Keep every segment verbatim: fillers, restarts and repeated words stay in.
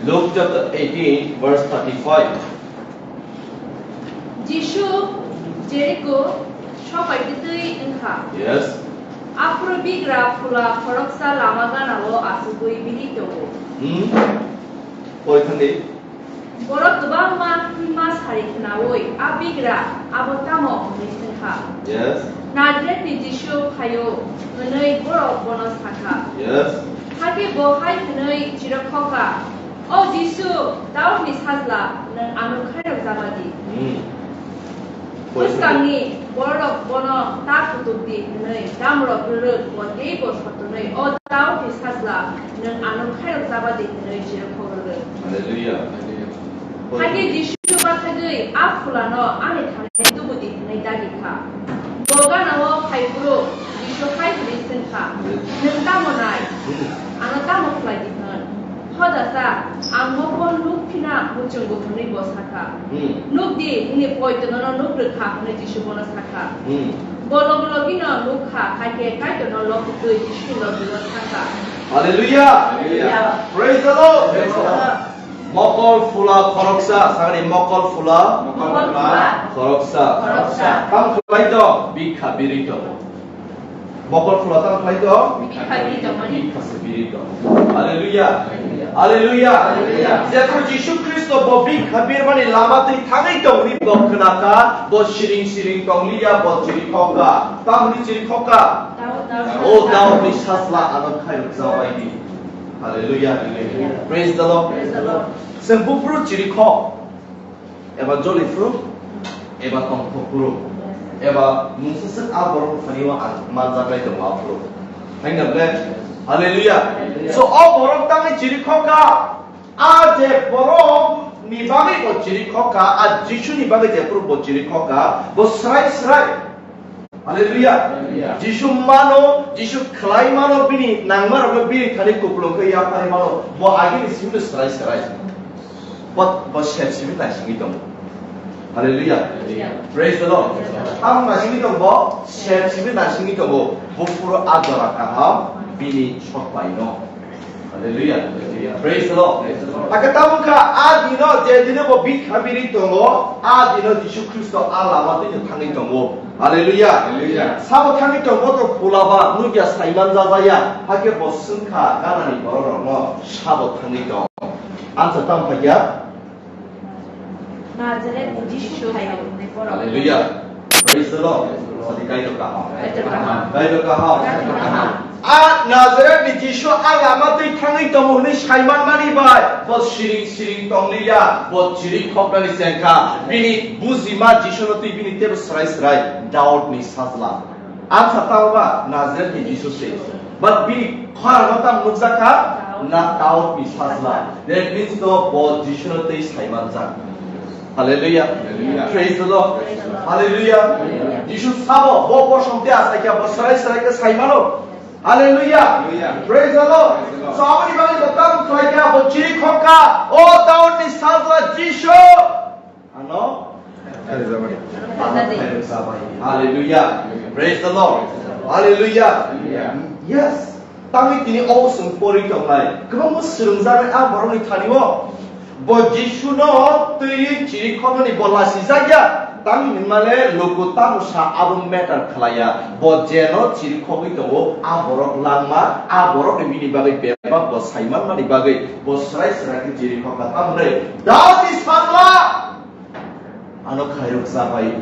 Luke chapter eighteen, verse thirty-five. Jisu Jeriko sopai twi wngkha. Yes. Aphuru bigra phula khoroksa lama ganao achugwi biri tongo. Hmm. Pori thangdi. Borok kwbangma himma sari khnaui, "A bigra, abo tamo?" hwnwi swngkha. Yes. "Nazaretni Jisu phaio," hwnwi borok bono sakha. Yes. Hakhe bo hai hwnwi chirikhokha, "O Jisu, Daudni Sajla, nwng ano khairok jaba di." Hmm. Bwskangni bororok bono ta kutuk di hwnwi damrok rwrwk, bo teibo sotonwi, "O Daudni Sajla, nwng ano khairok jaba di," hwnwi chirikhok rwrwk. Hallelujah. Hakhe Jisu bathagwi a phulano, "Ani thani tubu di," hwnwi dagi kha. Bo ganao phai phuru Jisu hai hwnwi swngkha, "Nwng tamo nai? Ano tamo khlai di hwn?" Hodasa ang mokol nuk phina muchungo hwnwi bo sakha. Hmm. "Nuk di, nini poito nono nuk rwkha," hwnwi Jisu bono sakha. Hmm. Bo logi logino nuk kha, hakhe Kaitorno lobutwi Jisuni logi-o sakha. Hallelujah. Hallelujah. Praise the Lord. Praise the Lord. Mokol phula khoroksa, sakni mokol phula. Mokol phula. Khoroksa. Khoroksa. Tamo khlai tong, bikha biri tongo. Mokol phula tamo khlai tong? Bikha biri tongmani. Bikha se biri tong. Hallelujah. Hallelujah. Hallelujah. Hallelujah. Jephru Jisu Khristo bo bikha birmani lama twi thangwi tongwi bo khwnakha, bo siring siring tongliya, bo chirikhokha. Tamni chirikhokha? Dao, dao. O Daudni Sajla ano khairok jabai di. Hallelujah. Hallelujah. Praise the Lord. Praise the Lord. Chwng buphuru chirikhok. Eba joli phuru, eba tongthok phuru, eba mungsa swk a borok thani o ang manjaknai tongo a phuru. Hai na ble? Hallelujah. So o borok tangwi chirikhokha, a je borok ni bagwi bo chirikhokha, a Jisu ni bagwi je phuru bo chirikhokha, bo srai srai. Hallelujah. Hallelujah. Jisu mano, Jisu khlai mano, bini nangma rokno bini thani kupulung khe yapharwi mano. Bo agini simi srai srai. Bo, bo sep simi naisingwi tongo. Hallelujah. Hallelujah. Praise the Lord. Praise the Lord. Tamo naisingwi tongo bo, sep simi naisingwi tongo. Bo phuru a jora kaham bini sok bai no. Hallelujah. Hallelujah. Praise the Lord. Praise the Lord. Hakhe tamo kha a dino je dino bo bikha biri tongo, a dino Jisu Khristo a lama twi thangwi tongo. Hallelujah. Hallelujah. Sabo thangwi tongo to phulaba nugya saiman jajaya. Hakhe bo swngkha ganani bororokno sabo thangwi tong. Answer tamo kha ya? Nazaret ni Jisu phaio. Hallelujah. Praise the Lord. Sadi Kaitor kaham. Kaitor kaham. Kaitor kaham. Kaitor kaham. A Nazaret ni Jisu a lama twi thangwi tongo hwnwi saiman mani bai bo siring siring tongliya, bo chirikhoknani chengkha. Bini bujima Jisu no twi bini tebo srai srai Daudni Sajla. Ang sa tamo ba Nazaret ni Jisu se. But bini khorang no tam nukjak kha na Daudni Sajla. That means to bo Jisu no tei saimanjak. Hallelujah. Hallelujah. Praise the Lord. Praise the Lord. Hallelujah. Hallelujah. Jisu sabo bo bosong te asai kha bo srai srai khe saimano. Hallelujah. Hallelujah. Praise the Lord. Praise the Lord. So aboni bagwi bo tam khlai kha bo chiri khokha. O Daudni Sajla Jisu. Ano? Hallelujah. Praise the Lord. Hallelujah. Yes. Tangwi tini o swng pori tongnai. Kwbangma swrwngjaknai a borokni thani-o. Bo Jisuno twiwi chiri khoknani bo lasijakya. Tangwi hinmale luku tamo sa abo matter khlaiya. Bo jeno chiri khogwi tongo, a borok langma, a borokni bini bagwi bebak bo saimanmani bagwi bo swrai swrai khe chiri khokha. Tamo hwnwi Daudni Sajla. Ano khairok sa bai.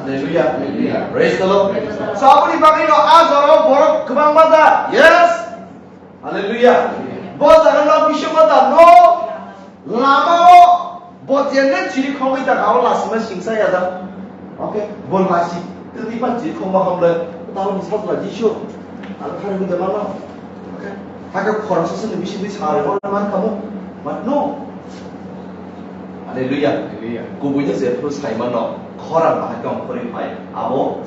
Hallelujah. Hallelujah. Praise the Lord. Praise the Lord. So aboni bagwi no a jora borok kwbangma da. Yes. Hallelujah. Bo jora no bisingo da no. Lama o bo jenne chiri khogwi da gao lasima singsa ya da. Okay. Bo lasi tini pan chiri khogma hamle. Tamo ni sabla Jisu. Ang khairok da mama. Okay. Hake khoroksa sini bisi bisi sare. Mana man kamu? But no. Hallelujah. Hallelujah. Kubuino jephru saimano khorang bahai tong khorwi phai. Abo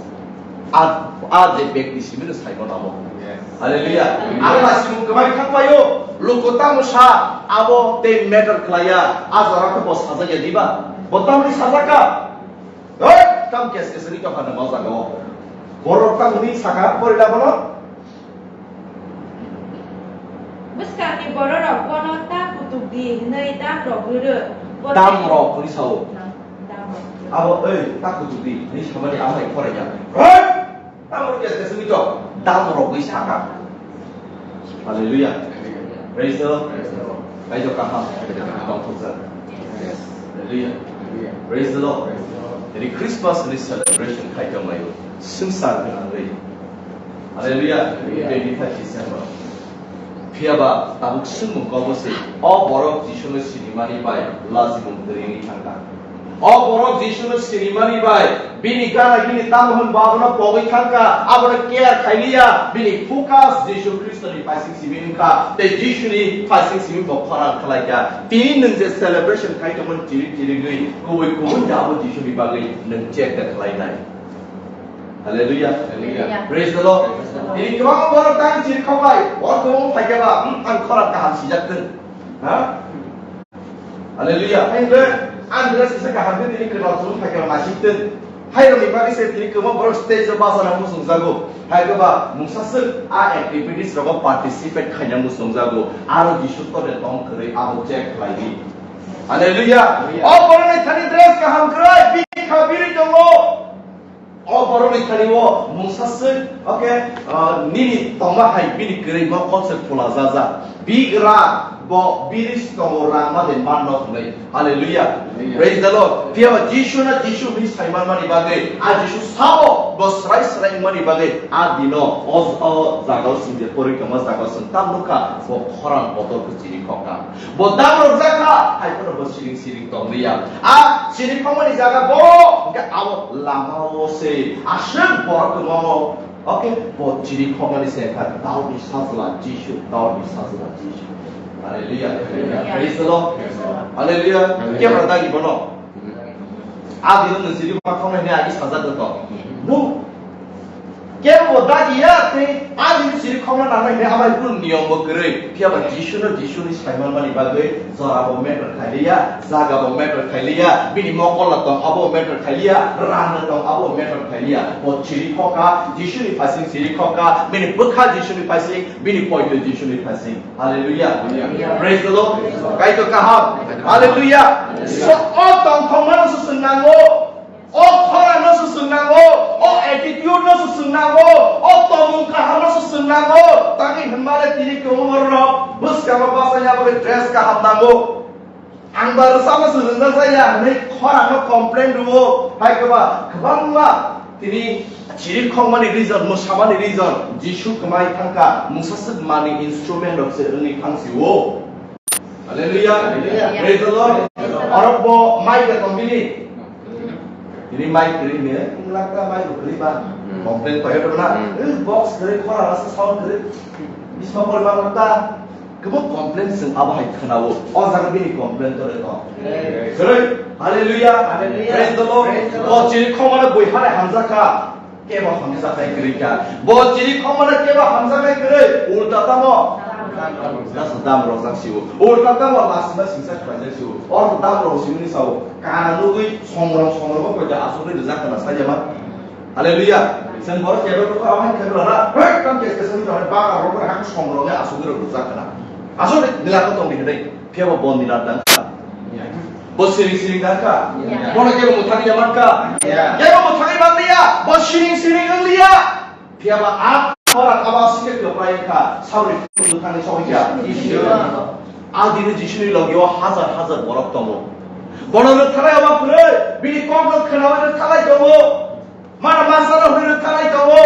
a, a je bekti simino saimano abo. Yes. Hallelujah. Hallelujah. Ang la simung kwbai thang paio. Luku tamo sa abo tei matter khlaiya. A jora khe bo sajak ya diba? Bo tamni sajak ka? Hei, tam kes kes ni tokha nang o jaga o. Borok tamni saka pori la bono. Bwskangni bororok bono ta kutuk di hwnwi rok rwrw. Dam rok hwnwi sao. Dam rok. Abo, ei, ta kuchuk di, hwnwi samani abo hai khorang ya. Hei! Dam rok ya, sesungwi to. Dam rok hwnwi sakha. Hallelujah. Praise the Lord. Kaitor kaham. Tongthokjak. Hallelujah. Praise the Lord. Jadi Christmas ni celebration khai tonglaio. Swngchar gwnangwi. Hallelujah. Twenty-five December. Phiya ba tabuk swngmung kok bo se, o borok Jisuno sinimani bai lachimung kwrwi wngwi thangkha. O borok Jisuno sinimani bai bini gana gini tamo hwn bo abono pogwi thangkha, abono care khailiya, bini focus Jisu Khristoni phaising simi wngkha, tei Jisuni phaising simi bo khorang khlaikha. Tini nwng je celebration khai tongmani chirik chirigwi kubui kubui da abo Jisuni bagwi nwng check da khlainai. Hallelujah. Hallelujah. Praise the Lord. Praise the Lord. Tini kwbangma borok tang chiri khok bai, borok kwbangma phaikha ba, hmm, ang khorang kaham sijak thung. Ha? Hallelujah. Hai le, ang dress kisa kaham khe tini kwtal chumui phaikha ba, masik thung. Hai rokni bagwi se tini kwbangma borok stage o bachana muchungjago. Hai khe ba, mungsa swk a activities rogo participate khaina muchungjago. Aro Jisu tole tong kwrwi abo check khlai di. Hallelujah. Hallelujah. O borokni thani dress kaham kwrwi, bini kha biri tongo. O borokni thani o mungsa swk, okay, ah, nini tongma hai bini kwrwi mokol se phula jaja. Bigra bo biri tongo rang ma de manno hwnwi. Hallelujah. Hallelujah. Praise the Lord. Phiya ba Jisu na Jisu hwnwi sai manmani bagwi, a Jisu sao bo srai srai wngmani bagwi, a dino o, o jagao sing je pori tongma jagao sing tam nukha, bo khorang kotor khe chiri khokha. Bo dam rok jakha, hai phano bo siring siring tong liya. A chiri khokmani jaga bo, hwnkhe abo lama o se aswk borok kwbangma. Okay, bo chiri khokmani se kha Daudni sajla Jisu, Daudni sajla Jisu. Hallelujah. Hallelujah. Praise the Lord. Praise the Lord. Hallelujah. Hallelujah. Kebra dagi bono. A dino nwng chiri ma khoknai hwnwi agi sajak tong. No. Kebo dagi ya tei a dino chiri khokna nangnai hwnwi amai kunu niyom bo kwrwi. Phiya ba Jisu no Jisu ni sai manmani bagwi jora bo matter khai liya, jaga bo matter khai liya, bini mokol la tong abo matter khai liya, rang la tong abo matter khai liya. Bo chiri khokha, Jisu ni phaising chiri khokha, bini bwkha Jisu ni phaising, bini poito Jisu ni phaising. Hallelujah. Hallelujah. Praise the Lord. Kaitor kaham. Hallelujah. So, o tongthokmano se chwng nango. O khorang no se chwng nango. O attitude no se chwng nango. O tongmung kaham no se chwng nango. Tangwi hwnmale tini kwbangma rok bwskango bachai ya bagwi dress kaham nango. Ang ba rwchapma se rwjak ya hwnwi khorang no complain rwo. Hai kwba kwbangma tini chiri khokmani reason, mwsamani reason, Jisu kwmai thangkha, mungsa swk mani instrument rok se wngwi thang sio. Hallelujah. Hallelujah. Praise the Lord. Praise the Lord. Orok bo mic da tong bini. Tini mic kwrwi ne, wng lakha mic bo kwrwi ba. Hmm. Complain koi hwtong na. Hmm. Eh, box kwrwi, khorang asa sound kwrwi. Bisma poriman ta. Kwbang complain chwng abo hai khwnao. O jaga bini complain tore to. Yes. Kwrwi. Hallelujah. Hallelujah. Praise the Lord. Praise the Lord. Bo chiri khokmano bui hare hamjakha. Kebo hamjaknai kwrwi kha. Bo chiri khokmano kebo hamjaknai kwrwi. Ulta tamo. Dam rojak sio. Ulta tamo lasima singsa khlaijak sio. Or dam rok simi sao. Kana nugwi songrong songrong ko ja asugwi rijak kana sajama. Hallelujah. Sen borok kebo ko awan kebo na. Hei, kam kes kes ni ba ka rok hak songrong ya asugwi rijak kana. Asugwi nila ko tong ni dei. Phiya bo bon ni rat dang kha. Ya. Bo siring siring dang kha. Ya. Bono kebo muthani ya man kha. Ya. Kebo muthani man liya. Bo siring siring wng liya. Phiya ba a khorang aba sike kwplai kha. Sabri muthani song kha. Ya. A dini Jisuni logi o hajar hajar borok tongo. Bono rwkthanai aba kwrwi. Bini kok no khwnawi rwkthanai tongo. Mana masano hwnwi rwkthanai tongo.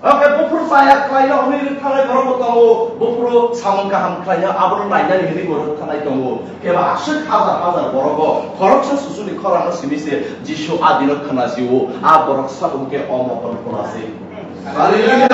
Oke, buphuru chaya khlaino hwnwi rwkthanai borokbo tongo. Buphuru samung kaham khlaino abono nainani hwnwi bo rwkthanai tongo. Kebo aswk hajar hajar borogo khoroksa susuni khorangno simi se Jisu a dino khna sio, a borok sabo hwnkhe o mokol phura se. Hallelujah.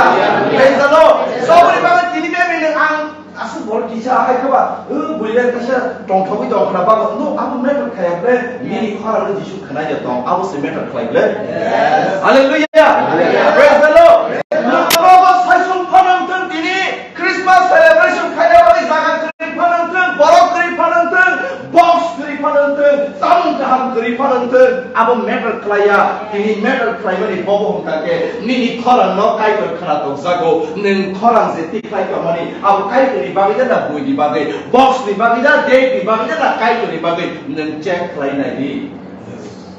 Praise the Lord. Soboni bagwi tini bebini ang Aswk bol kisa hai khe ba, o, builen kaisa tongthogwi tong khna ba, no, abo matter khaya ble, nini khorang no Jisu khna ya tong, abo se matter khlai ble. Yes. Hallelujah. Hallelujah. Praise the Lord. Yes. Nogo saisung phanang thung tini, Christmas celebration khaina bagwi jaga kwrwi phanang thung, borok kwrwi phanang thung, box kwrwi phanang thung. Tamung kaham kwrwi phano wngthung, abo matter khlaiya. Tini matter khlaimani bobo wngkha khe nini khorang no Kaitor khna tongjago. Nwng khorang je tikhlai tongmani abo Kaitor ni bagwi da na buini bagwi, box ni bagwi da, date ni bagwi da na Kaitor ni bagwi, nwng check khlai nai di.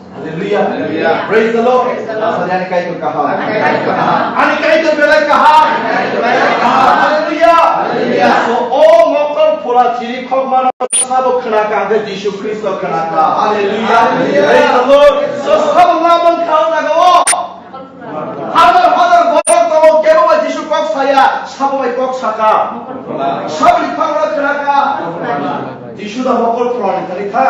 Hallelujah. Hallelujah. Praise the Lord. Praise the Lord. Asani ani Kaitor kaham. Ani Kaitor kaham. Ani Kaitor belai kaham. Ani Kaitor belai kaham. Hallelujah. Hallelujah. So, o mokol phula chiri khok mano sabo khna kha, hwnkhe Jisu Khristo khna kha. Hallelujah. Hallelujah. Praise the Lord. So, sabo ma bang kha na go. Hazar hazar borok tongo, kebo ba Jisu kok saya, sabo bai kok saka. Sabo ni khorang no khna kha. Jisu da mokol phula ni thani kha.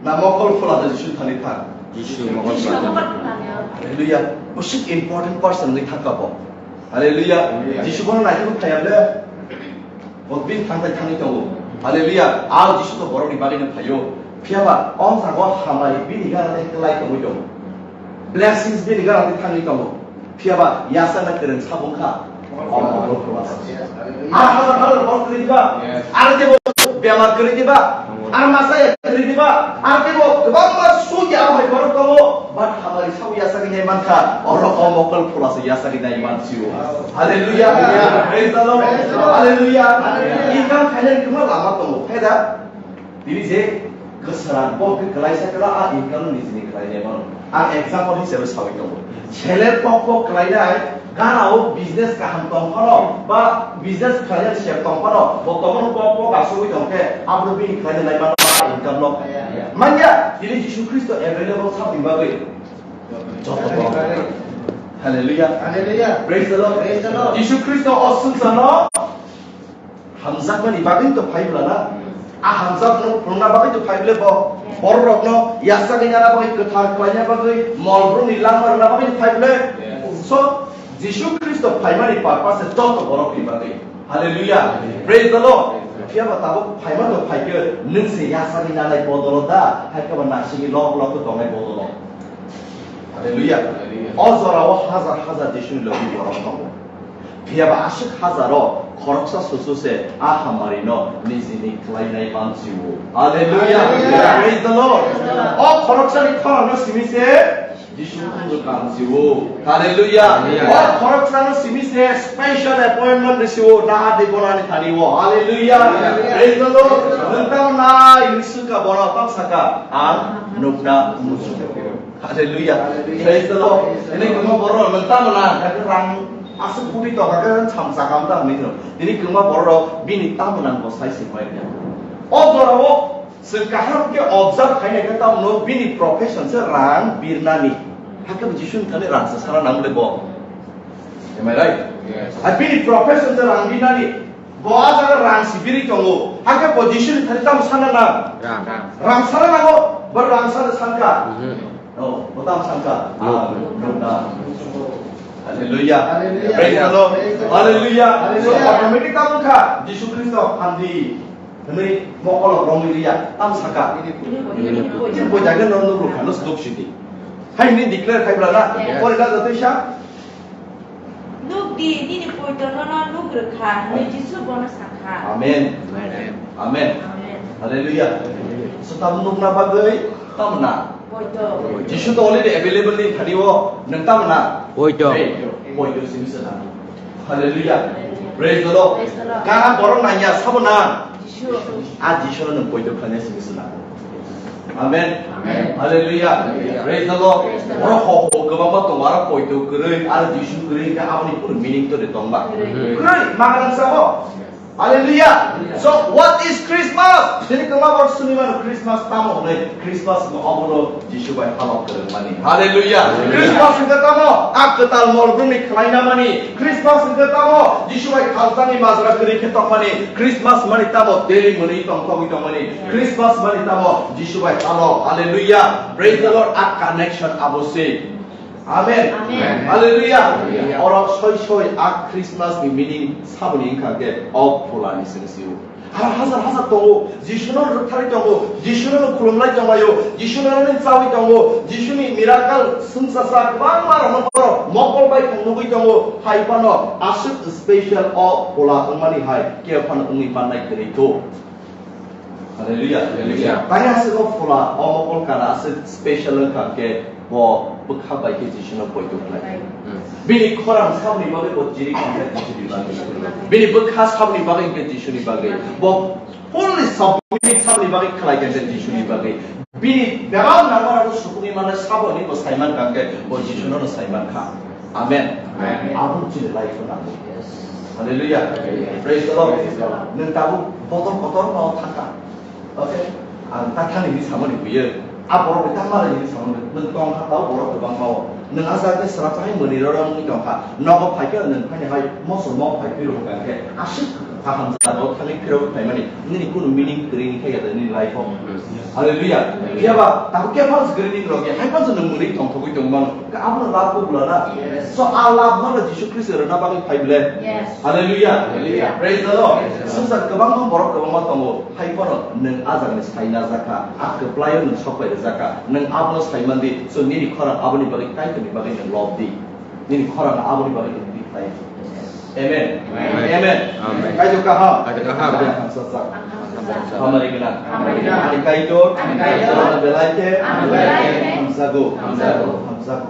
Na mokol phula da Jisu thani thang? Jisu mokol phula. Hallelujah. Bwswk important person wngwi thangkha bo. Hallelujah. Hallelujah. Jisu bono naikhe bo phaiya le. Bo bini thangthai thangwi tongo. Hallelujah. Al Jisu to borokni bagwino phaio. Phiya ba o jaga o hamari bini gana tei kwlai tongwi tongo. Blessings bini gana tei thangwi tongo. Phiya ba yasakna kwrwng sabo wngkha. O mokol phula se. Ar hazar hazar borok kwrwi diba? Yes. Ar teibo bemar kwrwi diba? Yes. Ar masa ya kwrwi diba? Ar teibo kwbangma sugi abo hai borok tongo. But hamari sabo yasagwi nai mankha. Oro o mokol phula se yasagwi nai mansio. Hallelujah. Hallelujah. Praise the Lord. Praise the Lord. Hallelujah. Hallelujah. Income khainani kwbangma lama tongo. Khe da? Tini je kwsarang bo khe kwlaisa kwla a income ni nijini khlainai mano. Ang example hisabe sawi tongo. Seller pok pok khlainai, gana o business kaham tong phano, ba business khlainai se tong phano, bo tongmani pok pok asugwi tong khe, abo bini khlainai lai mano a income no. Manya, tini Jisu Khristo available sabni bagwi. Joto tong. Hallelujah. Hallelujah. Praise the Lord. Praise the Lord. Jisu Khristo o swngcharno hamjakmani bagwi to phai bwla na? A hamjakmano phunukna bagwi to phai bwle bo? Bororokno yachagwi nana bagwi, kwthar khlaina bagwi, molbrumni langma rwna bagwi phai bwle? Yes. So, Jisu Khristo phaimani purpose joto borokni bagwi. Hallelujah. Praise the Lord. Phiya ba tabuk phaima to phai khe, nwng se yachagwi nanai bodolo da, hai khe ba naisingwi lok lok khe tongnai bodolo. Hallelujah. Hallelujah. O jorao hazar hazar Jisuni logi borok tongo. Phiya ba aswk hazaro khoroksa susu se a hamari no nijini khlainai mansio. Hallelujah. Hallelujah. Praise the Lord. Praise the Lord. O khoroksani khorang no simi se Jisu Khristo kansio. Hallelujah. Hallelujah. O khoroksano simi se special appointment risio, naha de bonani thani o. Hallelujah. Hallelujah. Praise the Lord. Nwng tamo nai, Jisu ka bono tamo saka, ang nukna musu. Hallelujah. Hallelujah. Praise the Lord. Ini kemo borok nwng tamo na, kaki rang aswk kudi to, kaki rang cham chakam ta, ini to. Ini kemo borok bini tamo nang bo sai sing mai ya. O borok o Chwng kaham khe observe khainai khe tamo no bini profession se rang birnani. Hakhe bo Jisu ni thani rang se sana nang le bo. Am I right? Yes. Ar bini profession se rang birnani. Bo a jaga rang si biri tongo. Hakhe bo Jisu ni thani tamo sana nang? Rang. Rang sana nango. Bo rang sana sanka. Mhm. No, bo tamo sanka. No. Ah, no, no. Hallelujah. Hallelujah. Praise the Lord. Praise the Lord. Hallelujah. Hallelujah. So, automatic tamo kha, Jisu Khristo hamdi. Hwnwi mokolo romwi liya, tam saka. Nini poito. Nini poito. Nini poito, ageno nuk rwkha, no sdok sidi. Hai hwnwi declare khai bwla na? Yes. Pore na jotoi sa? Nuk di, nini poito nono nuk rwkha, hwnwi Jisu bono sakha. Amen. Amen. Amen. Amen. Hallelujah. So, tamo nukna bagwi, tamo na? Poito. Jisu to already available ni thani o, nwng tamo na? Poito. Hey, poito simi se na. Hallelujah. Praise the Lord. Praise the Lord. Kaham borok nangya sabo na? Jisu. A Jisu no nwng poito khlaina simi se na. Amen. Amen. Hallelujah. Hallelujah. Praise the Lord. Praise the Lord. Borok ho ho kwbangma tongo, aro poito kwrwi, aro Jisu kwrwi, hwnkhe aboni kunu meaning to de tongba. Kwrwi. Kwrwi, magrang sabo. Hallelujah. So, what is Christmas? Tini kwma borok suni mano Christmas tamo hwnwi. Christmas no obono Jisu bai halok kwrwngmani. Hallelujah. Hallelujah. Christmas hwnkhe tamo a kwtal mol brumni khlaina mani. Christmas hwnkhe tamo Jisu bai khalsani majra kwrwi khe tongmani. Christmas mani tamo teli mwnwi tongthogwi tongmani. Christmas mani tamo Jisu bai halok. Hallelujah. Praise the Lord. A connection abo se. Amen. Amen. Hallelujah. Hallelujah. Oro soi soi a Christmas ni meaning saboni wngkha khe o phola ni sengsi o. Aro hazar hazar tongo, Jisu no rwktharwi tongo, Jisu no khulumlai tonglaio, Jisu no nini chawi tongo, Jisu ni miracle swngchasa kwbangma rok no borok mokol bai tong nugwi tongo, hai phano aswk special o phola wngmani hai khe phano wngwi mannai kwrwi kho. Hallelujah. Hallelujah. Tani aswk o phola, o mokol kana aswk special wngkha khe bo bwkha bai khe Jisu no poito khlai. Hmm. Bini khorang saboni bagwi bo chiri khe Jisu ni bagwi. Bini bwkha saboni bagwi khe Jisu ni bagwi. Bo fully submit saboni bagwi khlai khe Jisu ni bagwi. Bini bebak nangma rok supungwi mano saboni bo saiman kha khe bo Jisu no saiman kha. Amen. Amen. Abo chini life o nango. Hallelujah. Praise the Lord. Nwng tabuk botol kotor no thangkha. Okay? Ang tathani hinwi samani buiyo. A borok bai tangmani hinwi samani buiyo. Nwng tongkha tao borok kwbangma o. Nwng a jaga sra chahai mwnwi roro wngwi tongkha. Nogo phaikhe nwng phaini hai moso mok phai phiro hwnkha khe aswk kaham jaga o thangwi phiro phaimani. Nini kunu meaning kwrwi wngkha ya da nini life o. Hallelujah. Phiya ba tabuk khe phano kwrwi ni rok ya. Hai phano nwng mwnwi tongthogwi tongmano. Ka abono love ko bwlana. Yes. So a love no Jisu Khristo rwna bagwi phai ble. Yes. Hallelujah. Hallelujah. Praise the Lord. Yes. Swngchar kwbangma borok kwbangma tongo. Hai phano nwng a jagani sai najakha. A kwplaio nwng sok pai rwjakha. Nwng abono sai mandi. So nini khorang aboni bagwi Kaitorni bagwi nwng love di. Nini khorang aboni bagwi nwng di khlai. Amen. Amen. Amen. Amen. Kaitor kaham. Kaitor kaham. Kaitor hamsajak. Hamari gwnang. Hamari gwnang. Ani Kaitor. Ani Kaitor. Ano belai khe. Ano belai khe. Hamjago. Hamjago. Hamjago.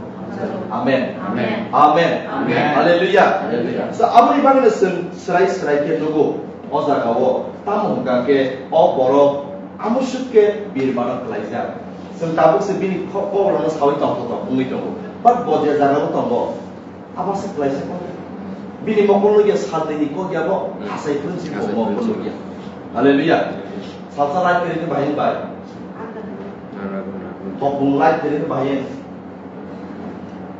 Amen. Amen. Amen. Amen. Hallelujah. Hallelujah. So, aboni bagwino chwng swrai swrai khe nugo. O jaga o tamo hwnkha khe o borok amoswk khe birmano khlaijak. Chwng tabuk se bini kho-, kokrokno saui tongthotok wngwi tongo. But bo je jaga o tongo, Abo se khlaisa kok. Bini mokol logia sal nini kok ya bo, hmm, asai phun si bo mokol logia. Hallelujah. Salsa light kiri ke bahin bai. Topung light kiri ke bahin.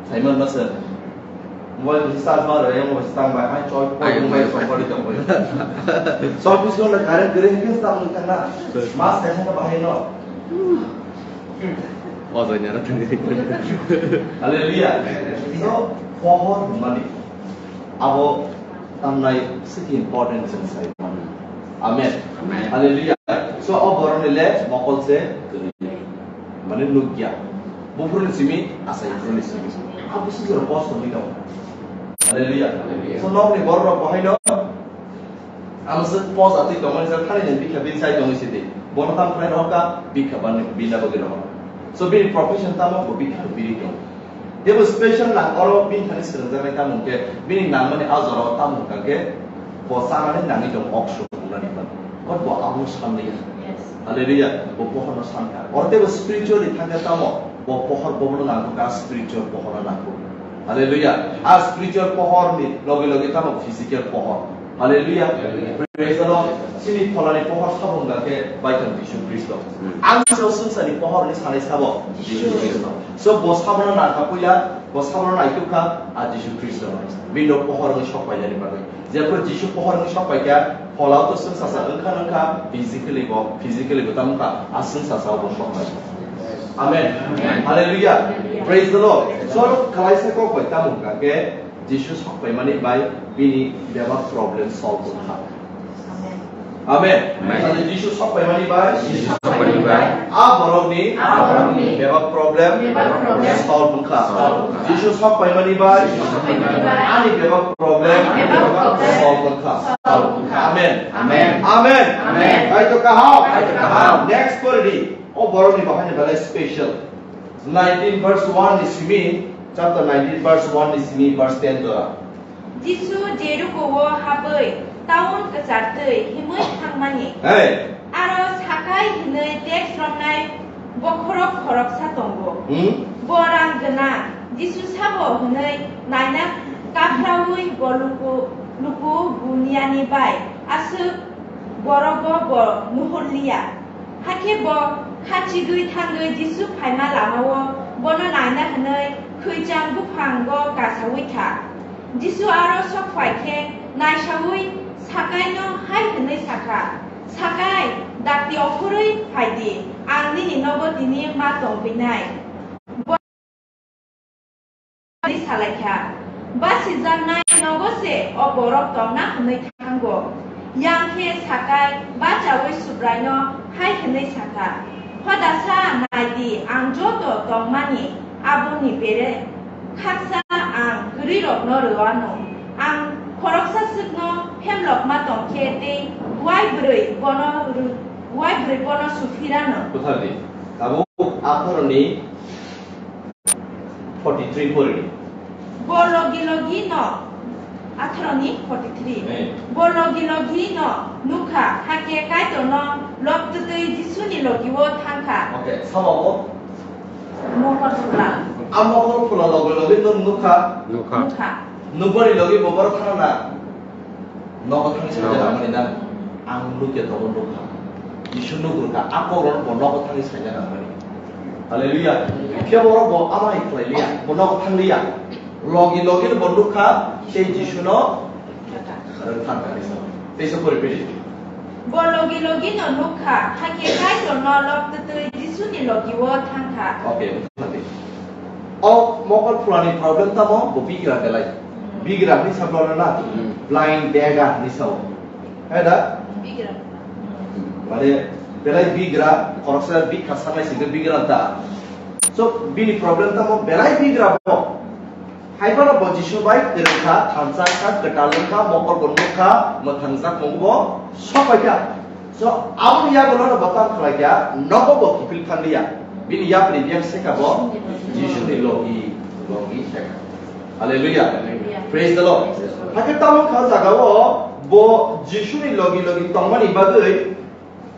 Simon Mason. Mobile bisa ma re, yang bisa tang bai, hai choi, choi, choi, choi, choi. Choi bisa na karen kiri ke tang kana. Mas kaya na bahin no. Hallelujah. So, pohor hwnmani abo tamnai siki important chwng sai mano. Amen. Amen. Hallelujah. So, o borokni le mokol se kwrwi. Mane nukya. Buphuruni simi, asai buphuruni simi. Abo se jora post hwnwi tongo. Hallelujah. Hallelujah. So, nokni borok rok bohaino Ang se posa twi tongmani sa thani jen bikha bini sai tongwi sidi. Bono tam khlai rohor ka bikha ban bina bagwi rohor. So bini profession tamo bo bikha bini tong. Tebo special nang oro bini thani srwngjak nai tamo hwnkhe bini nangmani a jora o tamo hwnkha khe bo chanani nangwi tong ok suk nani ban. Hot bo abo sanliya. Hallelujah. Bo pohorno sankha. Oro tebo spiritually thangkhe tamo bo pohor bobono nangkha spiritual pohorno nangkha. Hallelujah. A spiritual pohor ni loge loge tamo physical pohor. Hallelujah. Hallelujah. Praise the Lord. Sini pholani pohor sabo wngkha khe Baithang Jisu Khristo. Hmm. Ang se swngcharni pohor ni sanai sabo Jisu Khristo. So bo sabono nangkha puila, bo sabono naitukha a Jisu Khristo. Bini pohor ni sok painani bagwi. Jepro Jisu pohor ni sok paikha, pholao to swngchar wngkha wngkha, physically bo, physically bo tamo wngkha, a swngchar bo sok paikha. Amen. Amen. Hallelujah. Praise the Lord. So, khlaisa kok bai tamo wngkha khe, Jisu sok paimani bai bini bebak problem solve wngkha. Amen. Amen. Jisu sok paimani bai. Jisu sok paimani bai. A borokni. A borokni. Bebak problem. Bebak problem. Solve wngkha. Solve wngkha. Jisu sok paimani bai. Jisu sok paimani bai. Ani bebak problem. Ani bebak problem. Solve wngkha. Solve wngkha. Amen. Amen. Amen. Amen. Kaitor kaham. Kaitor kaham. Next pori di. O borokni bahai ni belai special. Nineteen verse one ni simi, chapter nineteen verse one ni simi verse ten jora. Jisu Jeriko-o habwi taun kwchar twi himwi thangmani. Hey. Aro Sakai hwnwi tax romnai bokhorok khoroksa tongo. Hmm? Bo rang gwnang. Jisu sabo hwnwi naina kaphraui bo luku, luku buniyani bai aswk borogo bo nuhurliya. Hakhe bo khachigwi thangwi Jisu phaima lama-o bono naina hwnwi khwichang buphango kasaui kha. Jisu aro sok phai khe naisaui Sakaino hai hwnwi sa kha, "Sakai, dakti okhorwi phai di, ang nini nogo tini ma tongwinai." Bo salai kha, "Basijaknai nogo se o borok tongna hwnwi thango." Yang khe Sakai bachaui Subraino hai hwnwi sa kha, "Hodasa nai di, ang joto tongmani aboni bere khaksa ang kwrwirokno rw anw. Ang khoroksa swkno phemlokma tong khe tei uai bwrwi bono rw-, uai Bono suphirano. Buthar di. Tabuk atharo ni forty three pori. Bo logi logi no. Atharo ni forty three. Eh. Bo logi logi no nukha, hakhe Kaitor no lobtwtwi Jisu ni logi o thangkha. Okay, sama bo? Mokol phula. A mokol phula logi logi no nukha. Nukha. Nukha. Nukbani logi bo boro thangna. Nogo thangwi saida nangmani na, ang nukya tongo nukha. Jisu nukrwkha, a kokrokno bo nogo thangwi saida nangmani. Hallelujah. Khe borok bo amai khlai liya, bo nogo thang liya. Logi logi bo nukha, tei Jisuno rwkha kha. Teisa pori pili. Bo logi logi no nukha, hakhe Kaitor no lobtwtwi Jisuni logi o thangkha. Okay, thangdi. O mokol phulani problem tamo, bo bigra belai. Bigra hwnwi sa bwlano na? Hmm. Blind beggar hwnwi sao. Hai da? Bigra. Mane, belai bigra, khoroksa bikha sanai singkhe bigra ta. So, bini problem tamo belai bigra bo. Hai phano bo Jisu bai kwrwngkha, thansa wngkha, kwtal wngkha, mokol bo nukha, mwthangjak mung bo sok bai kha. So, aboni yagulo no bo tamo khlai kha, nogo bo kiphil thang liya. Bini yapri biyang se kha bo, Jisuni logi, logi se kha. Hallelujah. Hallelujah. Praise the Lord. Hakhe tamo kha jaga o bo Jisuni logi logi tongmani bagwi,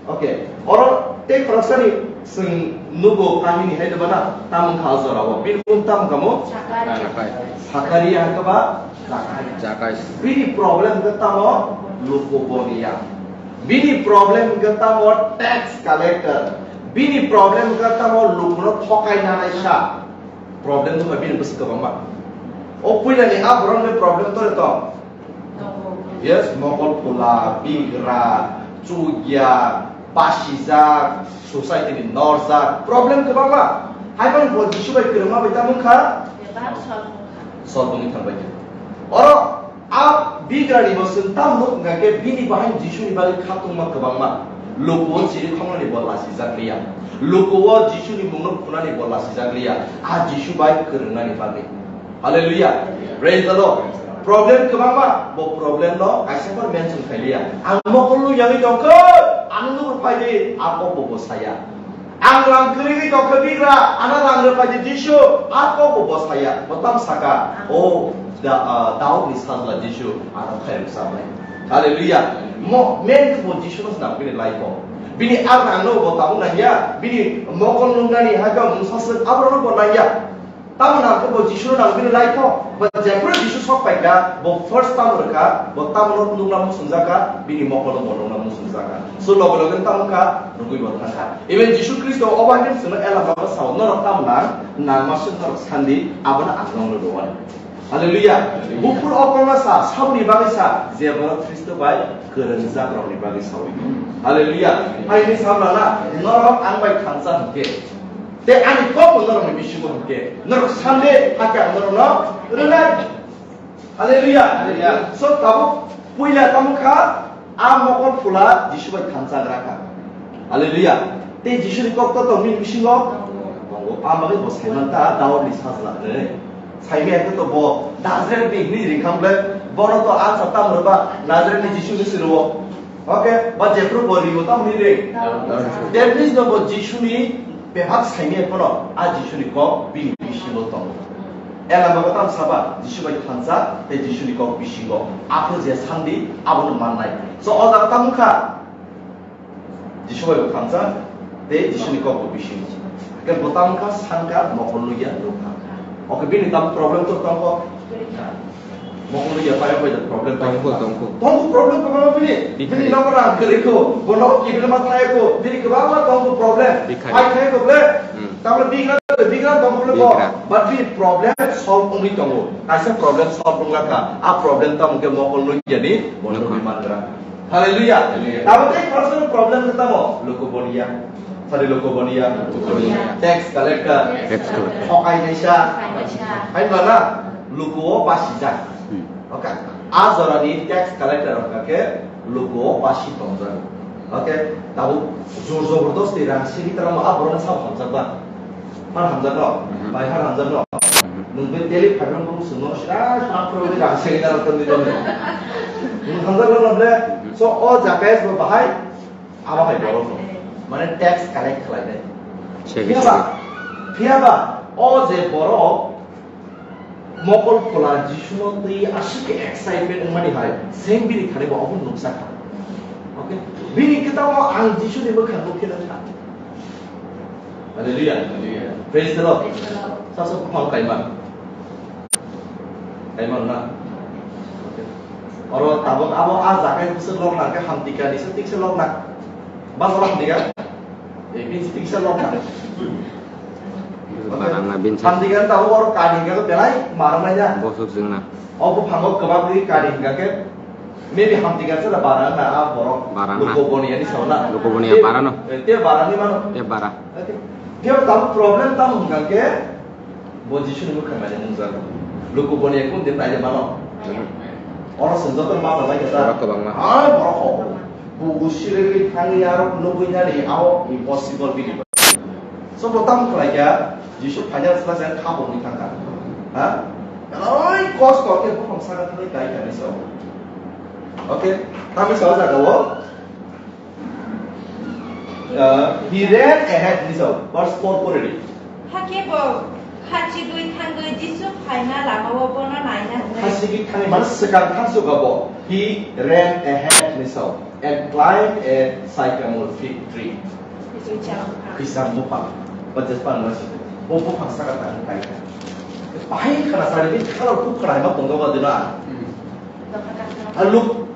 okay, oro tei khoroksani chwng nugo kahini hai doba na, tamo kha o jora o. Bini mung tamo kha mo? Sakari. Sakari. Sakari hakhe ba? Jakai. Jakai. Bini problem khe tamo luku boniya. Bini problem khe tamo tax collector. Bini problem khe tamo lukuno thokai nanai sa. Problem wngkha bini bwswk kwbangma. O puilani a borokni problem tore tong. Yes, mokol phula, bigra, chukya, basijak, society ni norjak, problem kwbangma. Hai phano bo Jisu bai kwrwngma bai tamo wngkha? Bebak solve wngkha. Solve wngwi thangbai khe. Oro a bigra ni bo chwng tamo nuk wngkha khe bini bahai Jisu ni bagwi khatungma kwbangma. Luku o chiri khongnani bo lasijak liya. Luku o Jisu ni mungno khunani bo lasijak liya. A Jisu bai kwrwngnani bagwi. Hallelujah. Praise the Lord. Problem kwbangma, bo problem no kaisa phano mention khailiya. Ang mokol nung yangwi tongkha, ang nuk phai di, a kok bo bo saya. Ang rang kwrwngwi tongkha bigra, ano rang rw phai di Jisu, a kok bo bo saya. Bo tam saka, o da, ah, Daudni sajla Jisu, ano khairok samai. Hallelujah. Mo, men bo Jisu no snam bini life o. Bini a rang no bo tabuk nangya, bini mokol nungnani hakhe mungsa swk abo no bo nangya. Tamo nang khe bo Jisu no nang bini life o. Bo jephuru Jisu sok pai kha, bo first tamo rwkha, bo tamo no nukna muchungjak kha, bini mokol no bo nukna muchungjak kha. So loge loge tamo kha, rwgwi bo thang kha. Even Jisu Khristo o bahai khe chwngno ela bagwi sao, norok tamo nang, nangma swk norok sandi, abono ang nokno rwani. Hallelujah. Buphuru o kokno sa, saboni bagwi sa, je borok Khristo bai kwrwngjak rokni bagwi saui. Hallelujah. Haini samla na, norok ang bai thansa hwnkhe. Tei ani kok bo norokni bisingo hwnkhe, norok sande hakhe ang norokno rwnai. Hallelujah. Hallelujah. So, tabuk puila tamo kha, a mokol phula Jisu bai thansa gra kha. Hallelujah. Tei Jisuni kok to tong bini bisingo? Tongo. A bagwi bo saiman ta Daudni sajla hwnwi. Saimaya khe to bo Nazareth ni hwnwi ring kha bwle, bono to answer tamo rwba Nazareth ni Jisu hwnwi se rwo. Okay, ba jephru bo ringo tamo hwnwi ring. That means no bo Jisuni bebak saimaya phano a Jisuni kok bini bisingo tongo. Ela bago tamo saba Jisu bai thansa tei Jisuni kok bisingo. Aphuru je sandi abono mannai. So o jaga tamo kha? Jisu bai bo thansa, tei Jisuni kok bo bisingo. Hwnkhe bo tamo kha, san kha, mokol nukya, nukha. Oke, bini tamo problem to tongkho? Mokol nukya, pai pai da problem tongkho, tongkho. Tongkho problem kwbangma bini. Bini nogo rang kwrwi kho, bo nogo kiphilma khlai kho, bini kwbangma tongkho problem. Bini khai. Pai khai kho ble. Hmm. Tamle bigra, bigra tongkho ble bo. Bigra. But bini problem solve wngwi tongo. Kaisa problem solve wngla kha. A problem tamo khe mokol nukya ni, bo nukha. Nukwi mangra. Hallelujah. Hallelujah. Tabuk tei khoroksa problem khe tamo? Luku boniya. Sorry, luku boniya. Luku boniya. Tax collector. Tax collector. Thokai naisa. Thokai naisa. Hai ba na? Luku o basijak. Hmm. Okay. A jora ni tax collector wngkha khe luku o basi tongjak. Okay. Tabuk jor jobordosti rang sigi tala mo a borok no sabo hamjak ba? Har hamjak no? Mhm. Bai har hamjak no? Mhm. Nwng bai daily five rang bung sung no sra sra pro de rang segi na rang tong di tong. Nwng hamjak no ble? Mhm. So o Zakayas bo bahai, abo hai borok no. Mane tax collect khlainai. Phiya ba, phiya ba, o je borok mokol phola Jisuno twi aswk khe excitement wngmani hai, same bini thani bo obo nuksa kha. Okay? Bini kwtao ang Jisuni bwkhak nukhe nang kha. Hallelujah. Praise the Lord. Sasa buphang kaiman. Kaiman na. Okay. Oro tabuk abo a jaga bwswk lok nang khe hamtikani se tikse lok nang. Ba lok hamtika. Eh, bini se tikse lok nang. Barang na bini se. Hamtikani tabuk oro kani hingka belai marang nai ya. Bosok jeng na. O buphango kwbangwi kani hingka khe maybe hamtikani se bara na a borok. Barang na. Lukoboniani sauna. Lukoboniani bara no. Eh, te bara ni mano. Te bara. Te tabuk problem tamo hingka khe Bo Jisuni bwkhak naina nungjago. Lukuboniani kun din naina mano. Oro chwng joto ma bai khe ta. Borok kwbangma. Ai borok kok. Bo usirwi thangwi arok nugwi nani ao impossible bini. So bo tamo khlai kha Jisu phaina sla jang kha bo ni thangkha. Ha? Oi kosto khe buphang saka thangwi kai kani so. Okay. Tamo sa jaga o. Uh, he ran ahead himself. Verse four pore di. Hakhe bo khachigwi thangwi Jisu phaima lamao bono naina hwnwi. Khachigwi thangwi mane swkang thangsuka bo. He ran ahead himself and climbed a sycamore fig tree. Kisa buphang. Kisa buphang. Ba jespa nasi. Bo buphang saka thangwi kai. Bahai khana sari ni khala kuk khana ma tongga ba dina. Aluk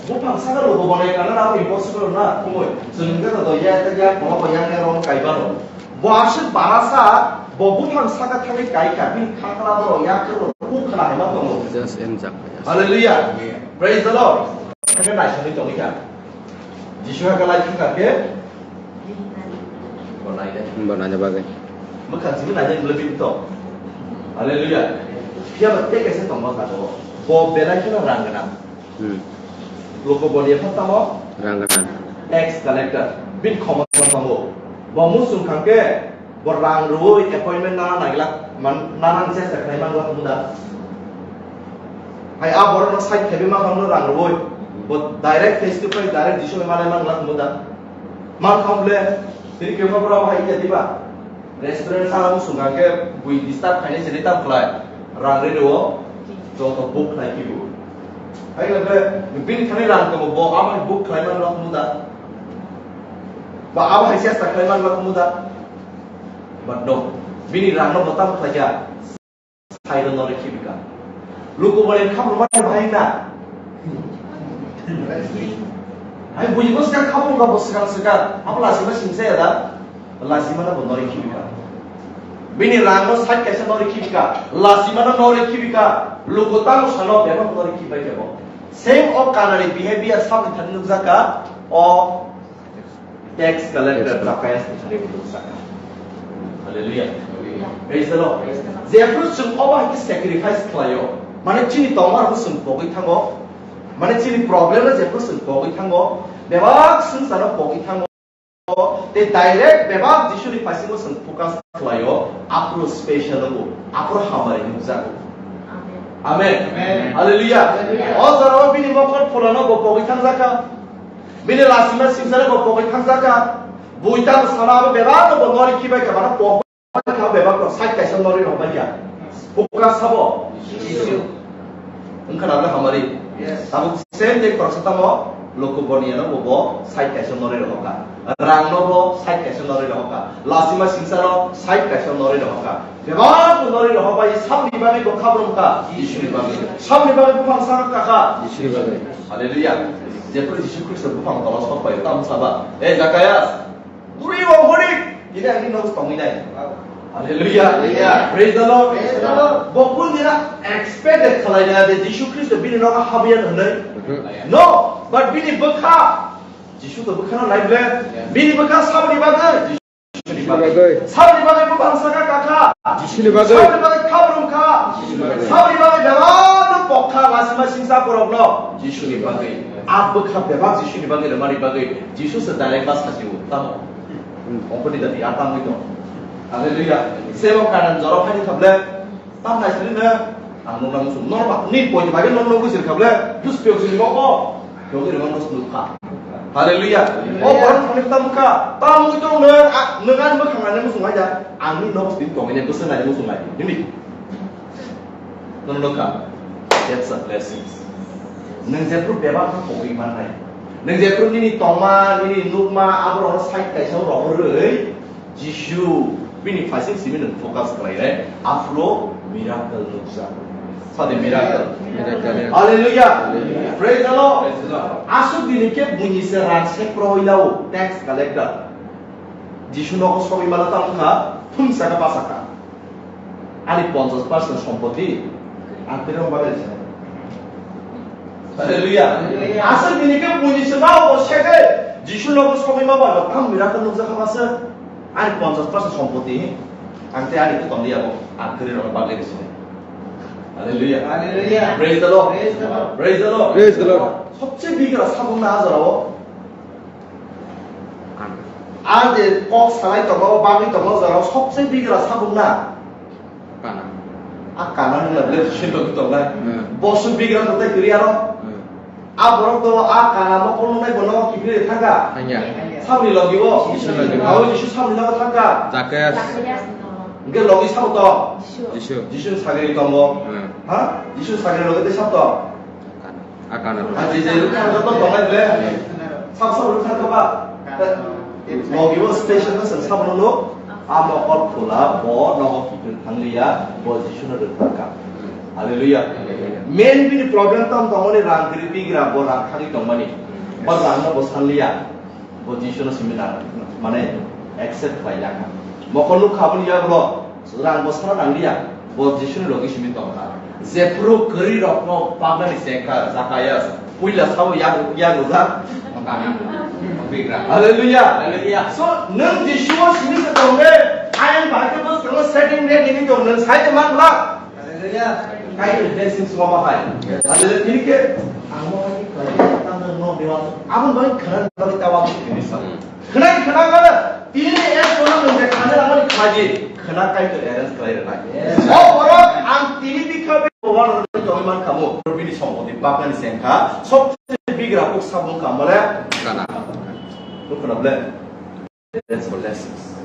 Buphang saka rok bo bonai kana na impossible na, kumui. Chwng khe to ya ta ya, kono ko yang ya rong kai bano. Bo aswk barasa, bo buphang saka thangwi kai ka, bini khakla borok ya khe rok, kuk khna hai ma tongo. Just enjak. Hallelujah. Praise the Lord. Khe nai sani tongwi kha. Jisu ha kalai thang kha khe. Bo nai de. Bo nai de bagwi. Mwkhang simi nai de bwle bini to. Hallelujah. Phiya ba tei kaisa tongma kha to. Bo belai kheno rang gwnang. Hmm. Loko boni epha tamo? Rang gwnang. Tax collector. Bin khomota tongo. Bo muchung khangke, bo rang rwui appointment nana nagila, man, nana ni chesta khlai mangla muda. Hai a borok no side khebi ma khamno rang rwui. Bo direct face to face, direct Jisu bai malai mangla muda. Man khamble, tini khe ma bora hai ya diba. Restaurant sala bo sungkha khe bui disturb khainai se tam khlai, rang ri rwo, joto book khlai kibu. Hai khe bini thani rang tongo, bo abo hai book khlai man rok muda. Ba abo hai chesta khlai man rok muda. But no, bini rang no bo tam khlai kha. Sairo nori khibika. Luku bole khamruma bahai na. Hai bujibo sika khamruma bo sika sika. Abo lasima singsa ya da. Lasima na bo nori khibika. Bini rang no side kaisa nori khibika. Lasima na nori khibika. Luku tamo sano bema nori khibai kebo. Same o kanani behavior sabni thani nukjaka. O Tax collector Zakaias ni thani bo nukjaka. Hallelujah. Praise the Lord. Jephru chwng obo hai khe sacrifice khlaio, mane chini tongmar bo chwng pogwi thango, mane chini problem no jephru chwng pogwi thango, bebak swngchar no pogwi thango, tei direct bebak Jisuni paisingo chwng focus khlaio, aphuru special wngo, aphuru hamari nukjago. Amen. Amen. Hallelujah. Hallelujah. O jorao bini mokol phulano bo pogwi thangjakha. Bini lasima singsa no bo pogwi thangjakha. Bui tamo sana abo bebak no bo nori khibai kha, mano pogwi kha bebak no side kaisa nori rok bai ya. Buka sabo. Wngkha na hamari. Yes. Tabuk same day khoroksa tamo Loko Boniya no bo, bo side kaisa nori rok kha. Rang no bo side kaisa nori rok kha. Lasima singsa no side kaisa nori rok kha. Bebak nori rok bai sabni bagwi bo khabrum kha. Jisuni bagwi. Sabni bagwi buphang saka kha. Jisuni bagwi. Hallelujah. Jephru Jisu Khristo buphang tola sok bai tamo saba. E Zakaias. Guri o guri. Ini ani nos tongwi nai. Hallelujah. Hallelujah. Praise the Lord. Praise the Lord. Bo kun dina expected khalai na de Jisu Khristo bini nogo habya hwnwi. Mhm. No, but bini bwkha. Jisu to bwkha no nai ble. Yeah. Bini bwkha sabni bagwi. Jisuni bagwi. Sabni bagwi buphang saka kakha. Jisuni bagwi. Sabni bagwi khabrum kha. Jisuni bagwi. Sabni bagwi bebak no pokha lasima singsa borok no. Jisuni bagwi. A bwkha bebak Jisuni bagwi rwmani bagwi Jisu se direct ma sajiwo. Tamo. Hmm. Ongkoni dati a tamo ito. Hallelujah. Sebo kanan joro phani khable. Tam nai sini na. Ang nung nang sung. Norma. Ni poi bagwi nung nung sini khable. Jus pio sini moko. Pio sini moko sunu kha. Hallelujah. O borok thani tam kha. Tam mui tong nang, a, nang ani bwkhang ani muchung ai da. Ang ni nok sini tong ini bwswk nai muchung ai. Hini. Nono kha. That's a blessing. Nang jephru bebak kha kogwi mannai. Nang jephru nini tongma, nini nukma, aborok side kaisa rohorwi. Jisu bini phaising simi nwng focus khlainai, aphuru miracle nukjak. Sadi miracle. Miracle. Hallelujah. Hallelujah. Praise the Lord. Praise the Lord. Aswk dini khe buini se rang sek rohoi lao, tax collector. Jisu nogo sogwi mano tamo kha, thumsa khe basa kha. Ani ponchash percent sompoti ang kwrwng bagwi rwkha. Hallelujah. Hallelujah. Aswk dini khe buini se mao bo sek khe Jisu nogo sogwi ma ba, tamo miracle nukjak kha basa. Ani ponchash percent sompoti, ang tei ani kwtang liya bo, ang kwrwi rokno bagwi rwsini. Hallelujah. Hallelujah. Praise the Lord. Praise the Lord. Praise the Lord. Praise the Lord. Sobse bigra sabung na ajaro. Ang je kok salai tongo, bagwi tongo, jaro sobse bigra sabung na. Kana. A kana hwnla ble sindok tongnai. Hmm. Bosu bigra no tai kwrwi aro. Hmm. A borok to a kana mokol nungnai bono kiphilwi thangkha. Thangya. Samni logi o. Jisu logi o. Abo Jisu samni logi thangkha. Zakayas. Hwnkhe logi sabo to. Jisu. Jisu sagri tongo. Hmm. Ha? Jisu sagri logi tei sabo to. Kana. A kana. A je je rukha joto tongnai ble. Sabo sabo rukha to ba. Logi o station no sabo no. A mokol khula bo nogo kiphil thangliya, bo Jisuno rwkha kha. Hallelujah. Main bini problem tamo tongmani rang kwrwi bigra, bo rang khagwi tongmani. Bo rangno bo sanliya, bo Jisuno simi rang, mane accept khlai ya kha. Mokol nukha aboni yagulo rang bo sana nangliya, bo Jisuni logi simi tongkha. Jephru kwrwi rokno pagnani chengkha Zakayas, puila sabo yak, yak rwjak, bigra. Hallelujah. Hallelujah. So, nwng Jisuo simi se tongde, ayang bai khe bwskango setting de nini tong, nwng sai de man bla. Hallelujah. Kai blessing suma bahai. Hallelujah. Tini khe ang mo hai khe kai ta nwng no dewa. Abon bai khana bai ta wa tini sa. Khwnai khwnangmano tini ni ek bono nwng je khaina langmani khlai di, khwna Kaitor arrange khlai rwnai. Yes. O borok ang tini bikha bikha borok rwgwi tongwi man kha mo, bini sompoti baknani se wngkha, sobse bigra kuk samung kha mole kana. Nukho na ble? That's for lessons.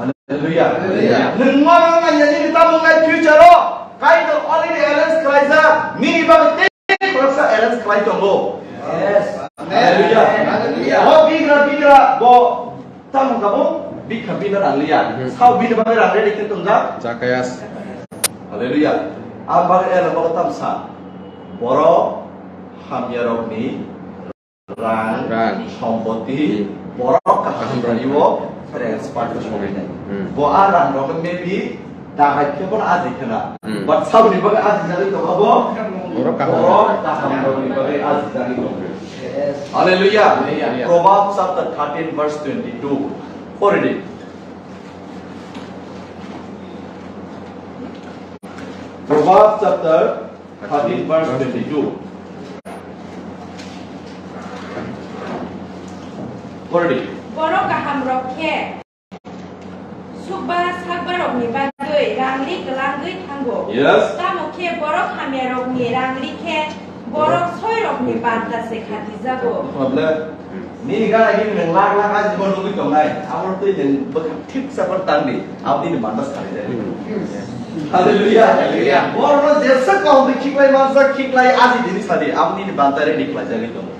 Hallelujah. Hallelujah. Nwng ma nang nai nini tamo nai future o Kaitor already arrange khlaijak, nini bagwi Khoroksa arrange khlai tongo. Yes. Hallelujah. Hallelujah. Bo bigra bigra bo tamo kabo bikha bina rang liya. Hmm. Sao bini bagwi rang ready khe tongjak? Zakayas. Hallelujah. Ang bagwi ela bo tamsa. Borok hamya rokni rang, rang, sompoti, hmm, borok kaham rokni bo transfer khe songnai. Hmm. Bo a rang rok maybe Dahai khe bono aji khna. Hmm. But saboni bagwi aji jagwi tongo bo. Borok kaham. Borok kaham rokni bagwi aji jagwi tongo. Yes. Hallelujah. Hallelujah. Proverbs chapter thirteen verse twenty-two. Pori di. Proverbs chapter thirteen verse twenty-two. Pori di. Borok kaham rok khe Sukba sakba rokni bagwi rangli kwlangwi thango. Yes. Tamo khe borok hamya rokni rangli khe borok soi rokni banta se khatijago. Problem. Nini gana gini nang lak lak aji mo nugwi tongnai. Abo twi nang bwkha thik sa por tangdi. Abo nini banta sari jai. Hallelujah. Hallelujah. Borok no jesa kau khiklai mansa khiklai aji dini sadi. Abo nini banta ready khlai jagwi tongo.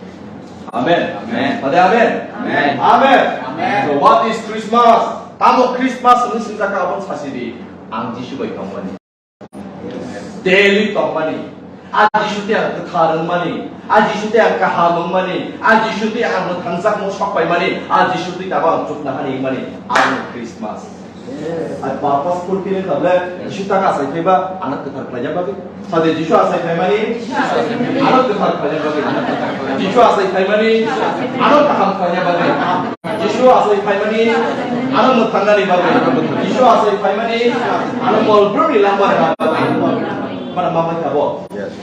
Amen. Amen. Pade amen. Amen. Amen. Amen. So what is Christmas? Tamo Christmas hwnwi swngjak kha, aboni sasi di. Ang Jisu bai tongmani. Daily tongmani. A Jisu tei ang kwthar wngmani. A Jisu tei ang kaham wngmani. A Jisu tei ang mwthangjakmung sokpaimani. A Jisu tei tabuk ang chuknohani wngmani. Ang Christmas. Yes. Ai purpose fulfill kha ble, Jisu ta asai phaiba, ano kwthar khlaina bagwi. Sade Jisu asai phaimani, ano kwthar khlaina bagwi. Jisu asai phaimani, ano kaham khlaina bagwi. Jisu asai phaimani, ano mwthangnani bagwi. Jisu asai phaimani, ano mol brumni langma rwna bagwi. Mana ma bai kha bo? Yes.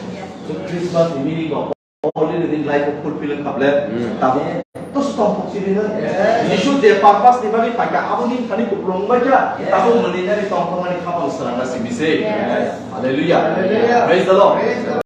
So Christmas ni meaning of Already nini life o fulfill wngkha ble. Hmm. Tabuk to stop kok sini na. Yes. Jisu je purpose ni bagwi phaikha, abo nini thani kupulung wngbaikha. Yes. Tabuk mwnwi nani tongthokmani khapang swnamna simi se. Yes. Hallelujah. Hallelujah. Praise the Lord. Praise the Lord.